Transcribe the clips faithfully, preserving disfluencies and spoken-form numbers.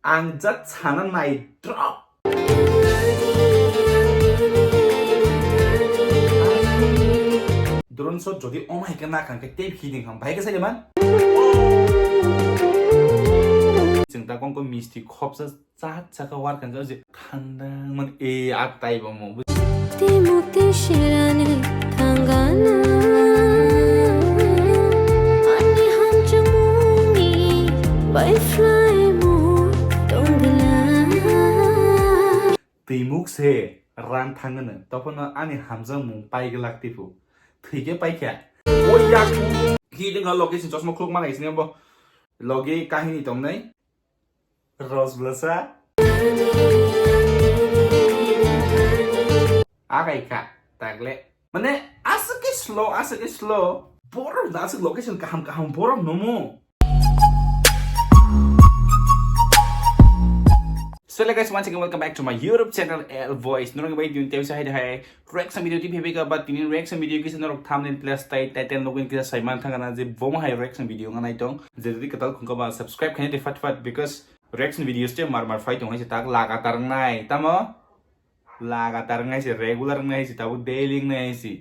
Ang jat sana nai drop. Drone shot jodi om hai khe na kang khe tei khi ding ham bhai khe sai man. Chwng ta kong ko misti khopsa chat chaka war kang je thandang man e a tai bo mo. Timuk te sherane thangana ani hamchumuni bai fly mo tongla. Timuk se ran thangana topono ani hamjamung pai glak tipu. Thwikhe paikha. O yak. Hiding ha location chosma khuluk manai sini bo. Logi kahini tongnai. Rosblasa. Akai kha. Tagle. Mane aswk khe slow, aswk khe slow. Borok da aswk location kaham kaham borok nomo. So hello guys, once again welcome back to my YouTube channel L Voice. Norok bai tune tewsa hai hai reaction video tip hebi ka ba tini reaction video kisa norok thumbnail plus tai title nugin kisa sai man thangana je bom hai reaction video nganai tong. Je jodi katal khungka ba subscribe khaina de fat fat because reaction videos te mar mar fai tong hai se tak lagatar ngai tamo. Lagatar ngai se regular ngai se tabuk daily ngai se.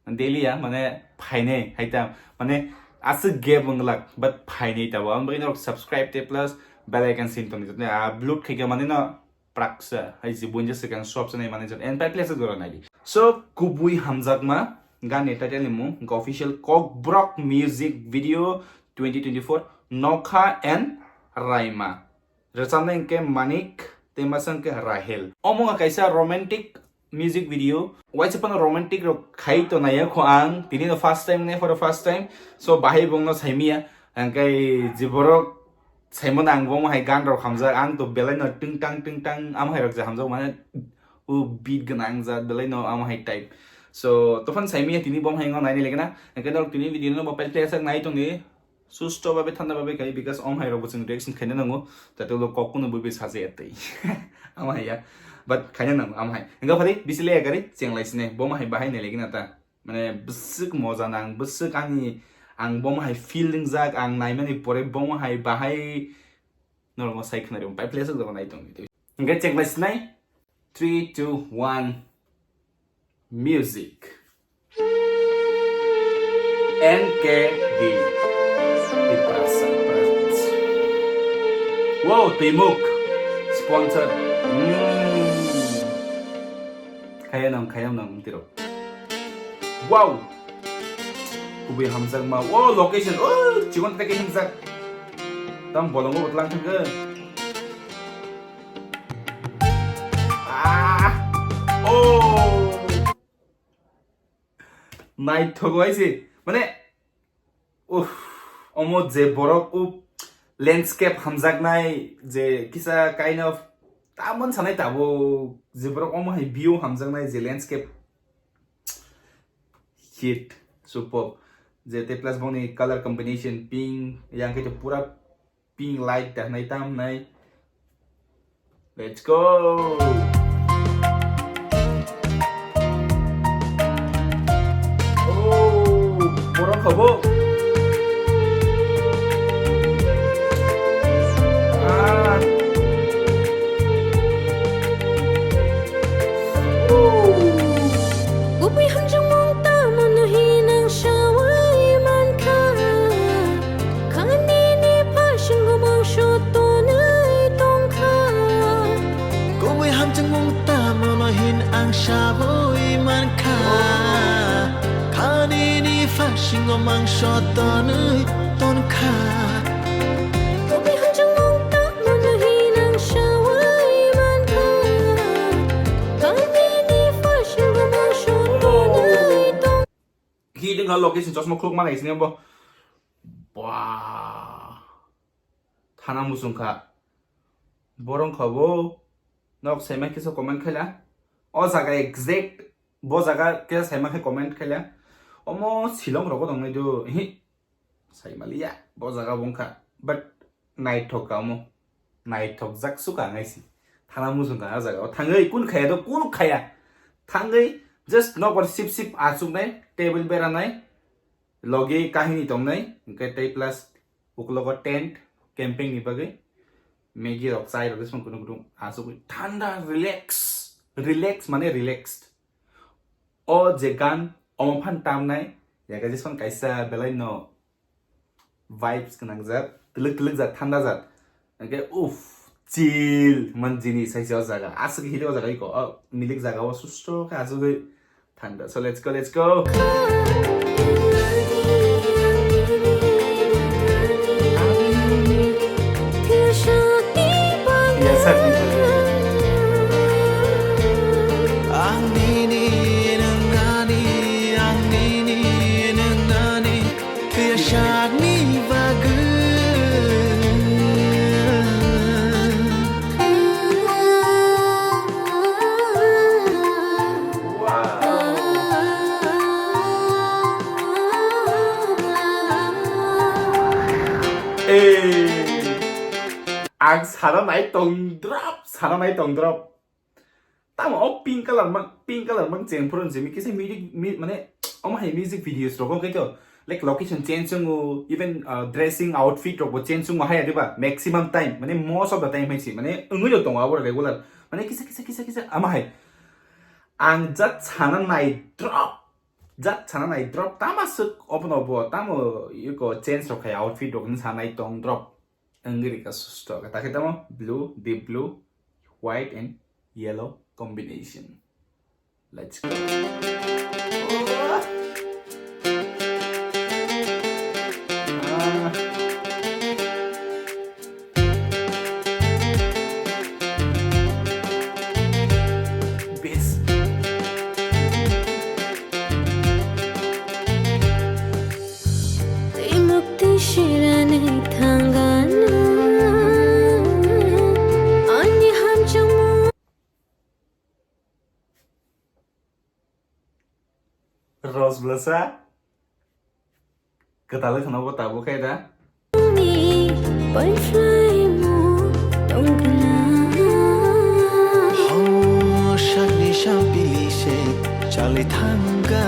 Daily ya mane phainai haitam mane aswk gap wnglak but phainai tabuk. Ang bagwi norok subscribe te plus bell icon sin tong jotne upload khaika mane no praksa hai je buinja swkang swap sanai mane jot and pai place gora nai di. So kubui hamjakma gan ni title ni mung official Kokborok music video twenty twenty-four Nokha and Raima. Rwchapnai hwnkhe Manik, tei masa hwnkhe Rahel. Omo wngkha kaisa romantic music video. Waisa phano romantic rok khai tonaya kho ang. Tini no first time ne for the first time. So bahai bongno saimia. Hwnkhe je borok saimano ang bomo hai gan rok hamjak. Ang to belai no twng tang twng tang amo hai rok je hamjak mane u beat gwnang jat belai no amo hai type. So tophon saimia tini bom hai ngo naini legena. Hwnkhe norok tini video no bo paitya sak nai tongdi. Susto babe thanda babe kai because om hai rok bo chwng reaction khaina nango, jate ulo kok kuno bui bui saje atwi. Ama hai ya. But khaina nango ama hai. Enga phari bisi leya gari chenglai sine bom hai bahai nai legina ta. Mane bwswk moja nang bwswk ani ang bom hai feel ringjak ang naimani pore bom hai bahai norok sai khna ri pai place jabo nai tong. Enga chenglai sinai. Three, two, one. Music. N K D. Tiprasa Presents. Wow, Timuk. Sponsor. Hmm. Kaya nam, kaya nam, tiro. Wow. Kubui hamjak ma. Wow, location. Oh, chikon teke himjak. Tam bolongo botlang thangke. Ah. Oh. Naithok bai se. Mane, uff, omo je borok u landscape hamjaknai, je kisa kind of tamon sanai tabo, je borok omo hai view hamjaknai, je landscape hit, superb. Je te plus boni color combination pink, yang khe pura pink light da hnai tam hnai. Let's go. Oh, borok hobo. Ah. Kubui hamjakmung tamo no hin ang sawi mankha. Khanini phasingo mangso tonwi tongkha. Kubui hamjakmung tamo no hin ang sawi mankha. Khanini phasingo mangso tonwi tongkha. Kubui hamjakmung tamo no hin ang sawi mankha. Khanini phasingo mangso tonwi tongkha. Hiding ha location chosma khuluk manai sini bo. Wah. Thana musung kha. Borong kha bo. Nok saima kisa comment khaila. O jaga exact. Bo jaga kisa saima khe comment khaila. Omo silong rogo tongnai do. Hi. Saimaliya. Bo jaga bongkha. But naithok ka omo. Naithok jak suka ngai si. Thana musung ka jaga. O thangwi kun khaya do kun khaya. Thangwi just nok sip sip achuk nai. Table bera nai. Logi kahini tongnai, hwnkhe tei plus uklogo tent camping ni bagwi. Maggie rok, chai rok, jesmang kunu kunu asugwi thanda, relax, relax mane relaxed. O je gan omo phan tamnai, yaga jesmang kaisa belai no vibes gwnang jat, twlwk twlwk jat, thanda jat. Hwnkhe uff, chill man jinis hai se o jaga. Aswk hili o jaga iko, o milik jaga o susto khe asugwi thanda. So let's go, let's go. Yes, sir. Ang nini, nang nani, ang nini, nang nani. Tiyashakni bagwi. Wow. Hey. Ang sana nai tong drop, sana nai tong drop. Tamo o pink color mang, pink color mang cheng phuru simi kisa music, mi-, mane, omo hai music videos rogo khe to, like, location change wngo, even, uh, dressing outfit rok bo change wngo hai diba, maximum time, mane, most of the time hai si, mane, wngwi rok tongo abo regular, mane, kisa, kisa, kisa, kisa, ama hai. Ang jat sana nai drop, jat sana nai drop, tama swk obono bo, tamo yuko change rok khai outfit rok ni sanai tong drop. Wngwi rikha susto khe, ta khe tamo blue, deep blue, white and yellow combination. Let's go. Ah. Best. Twi mukti shirani thangana. Ani hamchung. Rosblasa. Kwtal wngkha nobo tabuk khe da. Ani pai phlai mo tongkha. Ho sakni sampili se chalwi thangkha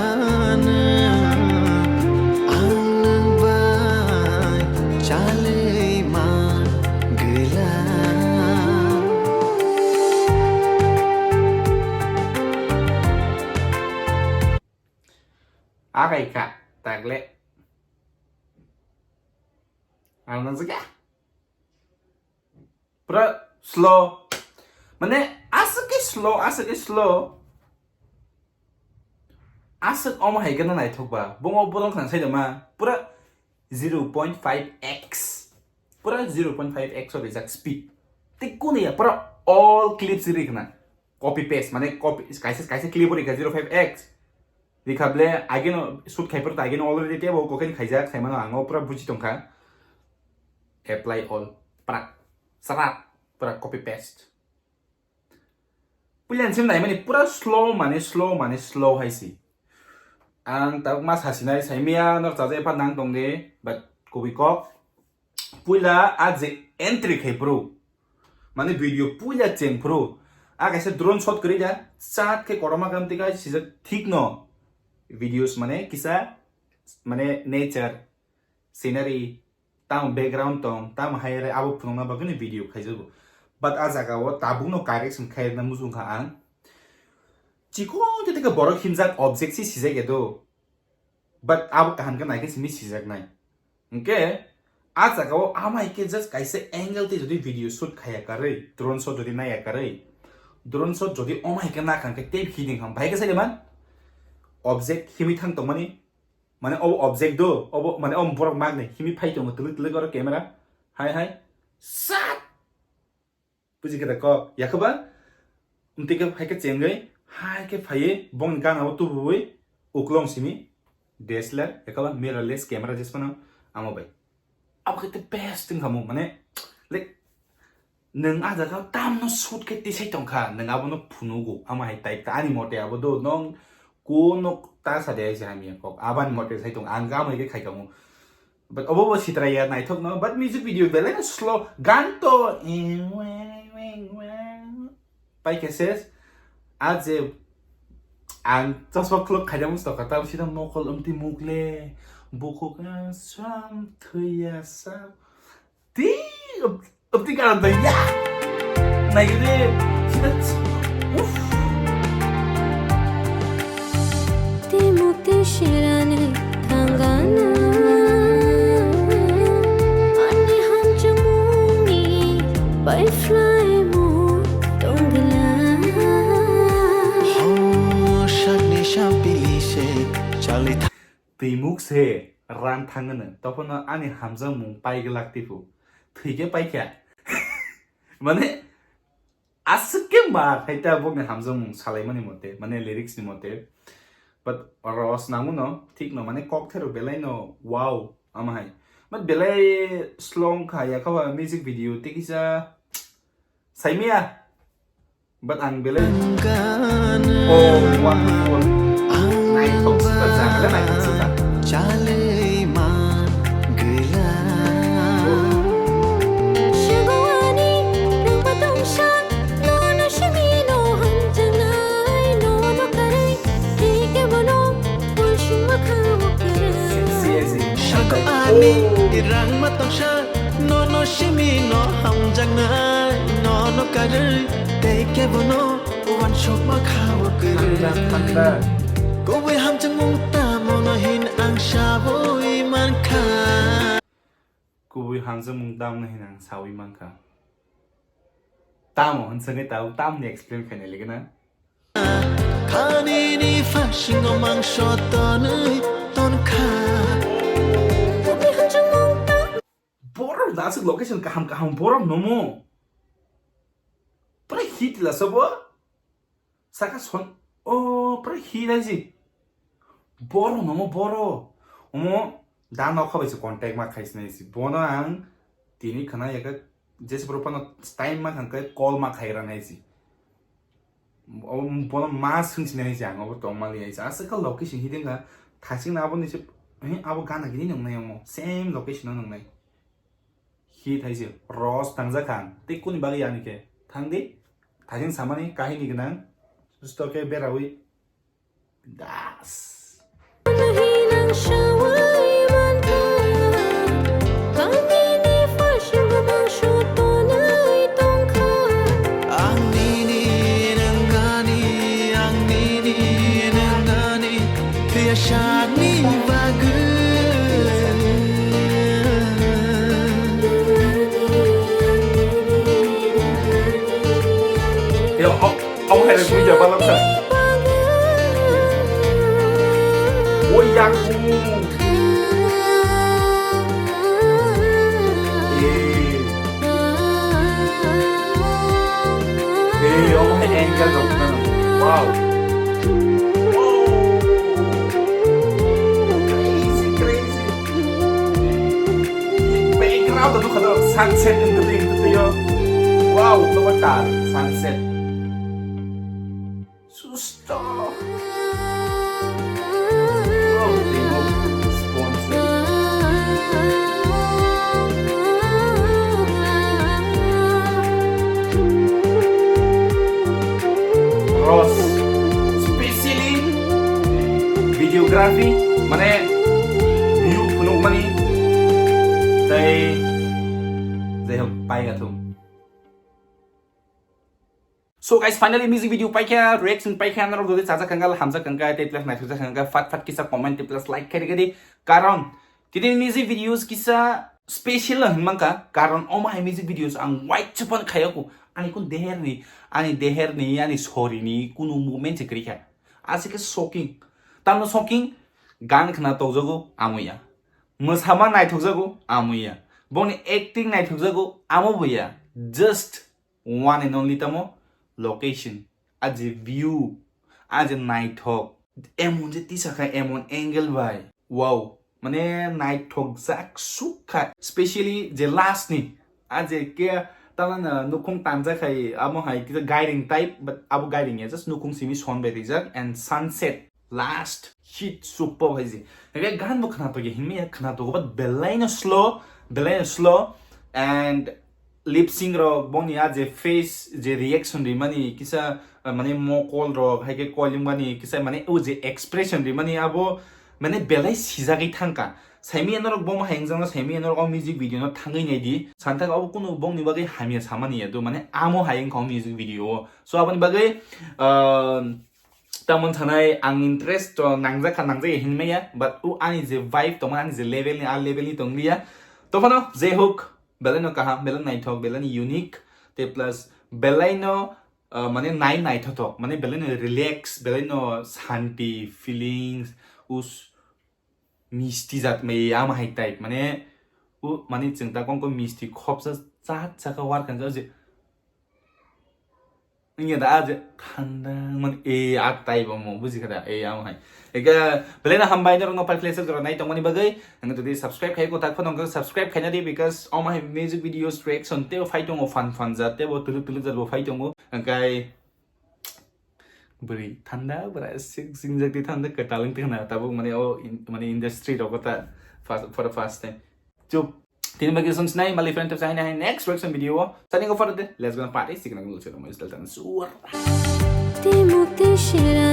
na. Ang nwng bai chalwi man gwla. Agai kha, tagle. Ang nang jika. Pura slow. Mane, aswk khe slow, aswk khe slow. Aswk omo hai khe no naithok ba. Bungo borok thang sai ma. Pura zero point five X. Pura zero point five X o rijak speed. Tei kunu ya, pura all clips ri khna. Copy paste, mane copy, kaisa, kaisa clip o rikha zero five X. Rikha ble, ageno shoot khai phuru ta ageno already table cocaine khaijak, saimano ang o pura buji tongkha. Apply all. Prak. Srat. Pura copy paste. Puila sim naimani pura slow mane slow mane slow hai si. Ang tabuk ma sasinai saimia nor chaja epha nang tongdi, but kubui kok. Puila a je entry khai phuru, mane video puila cheng phuru, a kaisa drone shot kwrwi da, chat khe kotorma kam twi kai sijak thik no videos, mane kisa, mane nature, scenery, tamo background tong, tamo hai abo phunukna bagwi no video khaijago. But a jaga o tabuk no correction khairokna muchung kha ang. Chikon khe tei borok himjak object se sijak ya do. But abo kaham khe naikhe simi sijaknai. Hwnkhe, a jaga o amai khe just kaisa angle tei jodi video shoot khaiya karwi, drone shot jodi naiya karwi, drone shot jodi omai khe nakha hwnkhe tei hiding ham bahai khe sai man object himwi thang tongmani, mane obo object do, obo mane omo borok magni himwi phai tongo twlwk twlwk oro camera, hai hai, sat! Buji khe da kok, yakhe ba? Mtwi khe phai khe chengwi, hai khe phaiwi, bongni gana o tubuwi, uklong simi, D S L R, yakhe ba mirrorless camera jesmano, amo bai. Abo khe the best wngkha mo, mane, like, nwng a jaga tamno shoot khe tisai tongkha, nwng abono phunugo, amo hai type ta, ani mote abo do, nong kuno ta sa de hai se hamya kok, abani mote sai tong, ang amo hai khe khai tongmo. But obo bo sitra ya naithok no, but music video belai no slow, gan to pai khe ses, a je ang chosma khuluk khaida musto kha, tamo sida mokol umti mukle, bukhuk swam thwiya sa, ti Topti karam dai ya. Nai gede. Sida. Uff. Timuk te shirani thangana. Ani hamchangmungni bai fly mo tongla. Ho, shakni shapili se chali tha- Twi muk se ran thangano, tophano ani hamjakmung pai glak tiphu. Thwi khe pai kha. Mane, aswk khe ma khai ta bokni hamjakmung salaimani mote, mane lyrics ni mote. But ros nangmano, thik no, mane kok thero belai no, wow, ama hai. But belai slong kha, yakha ba music video, tei kisa, saimaya. But ang belai. Oh, wonderful. Naithok sita, jangla naithok sita. Chalwi ma gila. Shibawani rangma tongsa, nono shimi no hamjanai, nono karai, tike bono, pulshima khamu kere. Sexy as in. Shako ani, oh, rangma tongsa, nono shimi no hamjanai, nono karai, tike bono. Uansukma kha o kwrwi. Thanda, thanda. Kubui hamjakmung tamo no hin ang saui mankha. Kubui hamjakmung tamo no hin ang saui mankha. Tamo, hwn swngwi tamo, tamni explain khainai ligi na? Khani ni phasingo mangso tonwi tonkha. Kubui hamjakmung tamo. Borok da aswk location kaham kaham borok nomo. Pura hit la sobo. Saka son, o, pura hit aisi. Borok nomo borok. Omo da nokha bai se contact ma khai sinai si. Bono ang tini khna yaka jese borok phano time ma khang kai call ma khai ra nai si. Obo bono ma swng sinai si ang obo tong mali aisi. Aswk kha location hiding kha thasing na abo ni se, he, abo gana gini nung nai omo. Same location o nung nai. Hit hai se ros tangjak kha ang. Tei kuni bagwi ani khe thang di. Thasing samani kahini gwnang. Susto khe berawi. Das. Ang nini nang gani, ang nini nang gani, thwiya sakni bagwi. Yo, oh. Omo hai rw buya balang kha. O yang. Eh. Eh, omo hai angle rok na. Wow. Oh. Crazy, crazy. Background tu kada sunset ni tu tu tu yo. Wow, tu betul sunset. Susto. Oh, tengok sponsor. Ros, specially videography, mane view phunukmani, tei jai hok, pai gathung. So guys, finally music video paikha, reaction paikha, norok jodi chajak kangkha, hamjak kangkha, tei plus naithokjak kangkha, fat fat kisa comment, tei plus like khairigadi. Karon tini music videos kisa special hwnmangkha, karon omo hai music videos ang wait chapon khayoko. Ani kun deherni, ani deherni, ani sorini kunu movement se kwrwikha. Asike shocking. Tamno shocking, gan khna tokjago, amoya. Mwsama naithokjago, amoya. Boni acting naithokjago, amo boya. Just one and only tamo location, a je view, a je naithok, emon je tisa kha, emon angle bai, wow, mane naithok jak suk kha, specially je last ni, a je ke tala na nukhung tanja khai, amo hai kisa gairing type, but abo gairing ya, just nukhung simi son bai rijak and sunset. Last hit super hai ji. Ege gan bo khna to ge hinmi ya khna to, but belai no slow, belai no slow, and lip sync rok boni a je face je reaction ri mani kisa, uh, mane mokol rok hai ke koling mani kisa mane o je expression ri mani abo mane belai sijagwi thangka. Saimiya norok bomo hai wngjakno, saimiya norok o music video no thangwi naidi. Santaka obo kunu bongni bagwi hamya samani ya do, mane amo hai wngkha o music video o. So aboni bagwi, ah, tamon sanai ang interest to nangjak kha, nangjak ya hinmaya, but o ani je vibe tongmani, ani je level ni, a level ni tongliya. Tophano je hok, belai no kaham, belai naithok, belai ni unique, te plus belai no, ah, mane nai naithothok, mane belai no relax, belai no santi feelings, us misti jat mai ama hai type, mane u mane chwng ta kong kong misti khopsa chat chaka war kan je. Wngya da a je thanda man e a type omo buji kha da e ama hai. Ega belai no hambai norok no pai place jora nai tongmani bagwi. Ang jodi subscribe khai ko tak phano subscribe khaina di, because omo hai music videos reaction teo phai tongo, fan fan jat teo tuluk tuluk jat bo phai tongo. Angkai bwrwi thanda bwra sing singjak di thanda kwtal wng tongna tabuk mane o in- mane industry rogo ta first, for the first time. Chup. Tini bagwi song sinai mali friend tep sahina hai next reaction video o. Sani ko far de let's go party sikna ko chero mo istal tan suar. Timo tishira